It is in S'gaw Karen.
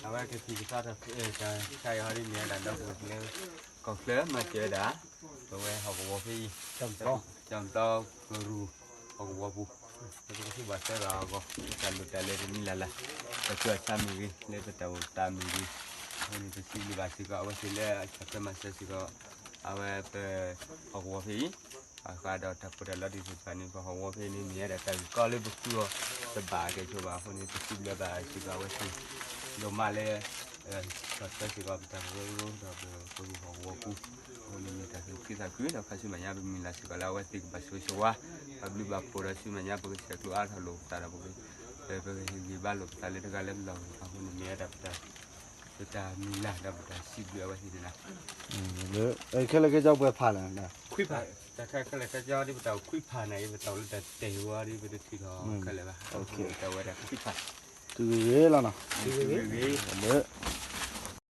အဝဲကသံၣ်ကသီတၢ် တၢ်ဆါအံၤဟီဒ်န့ၣ် တၢ်ဒီပုၢ်ဝဲၢ်လၢ ကီၢ်ချၢမၤစၢၤဝဲဒၣ် ပဝဲဟီၣ်ကဝီၤဖဲအံၤ ကၠီၣ်တီကရူၢ် ဟီၣ်ကဝီၤပူၤ ပကသူၣ်ဘၣ်သဲဘၣ်အဂီၢ် တၢ်လိၣ်တၢ်လဲၤတမံၤလၢ်လၢ် ပကဆါမ့ၢ်ဂ့ၤ လၢပတၢ်အိၣ်သးမ့ၢ်ဂ့ၤ အဃိန့ၣ် ပစံးဘျုးဘၣ်စ့ၢ်ကီး အဝဲသ့ၣ်လၢအဆၢဖဲမၤစၢၤစ့ၢ်ကီး အဝဲပ ဟီၣ်ကဝီၤဖဲအံၤ အဃိဒီးတၢ်ပီးတၢ်လီဒ်သိးပသးန့ၣ် ပဟီၣ်ကဝီၤဖဲအံၤန့ၣ် မ့ၢ်ဝဲဒၣ်တၢ်ဂ့ၢ်ကီလၢပဃုအီၤ တဘၣ်ကဲဆိဘၣ်အဃိန့ၣ် ပစံးဘျုးဘၣ်စ့ၢ်ကီးအဝဲသ့ၣ် ဒိၣ်မးလၢ ဆီၣ်ထွဲစ့ၢ်ကီးပတၢ်ကရၢကရိဒီးပကရူၢ်ဟီၣ်ကဝီၤပူၤ အဃိန့ၣ်မ့ၢ်တၢ်သူၣ်ခုသးခုဒီးခါဆူမဲာ်ညါ ပမုၢ်လၢ်စ့ၢ်ကီးလၢအဝဲသ့ၣ်ကဘၣ်ဆိၣ်ဂ့ၤဆိၣ်ဝါ ဘၣ်ဘျုးဘၣ်ဖှိၣ်ဒီးဆူမဲာ်ညါ ပကဆဲးကျိးအါထီၣ်လိာ်ပသးဒီးပက ပကဟ့ၣ်ဂံၢ်ဘါလိာ်ပသးလၢတဂၤလၢပလီၢ်အဂီၢ် အဃိန့ၣ်မ့ၢ်ဝဲဒၣ်ပတၢ် ပတၢ်မုၢ်လၢ်ဒီးပတၢ်စံးဘျုးအဝဲသ့ၣ်န့ၣ်လီၤ. ခဲလၢာ်ခဲဆ့ပှဲၤဖးလဲၣ်, တၢ်ခဲလၢာ်ခဲဆ့ဒ်ပတၢ်အိၣ်ခွံဖးန့ၣ် ပတၢ်အိၣ်လၢတၢ်တဲာ်ဝဲဒ်ပတထံၣ်ထီၣ်ခဲလၢာ်ဘၣ်, တၢ်ဝဲဒၣ်ခွံဖး, တုၤဂ့ၤဂ့ၤလီၤနီၤ, တုၤဂ့ၤဂ့ၤ,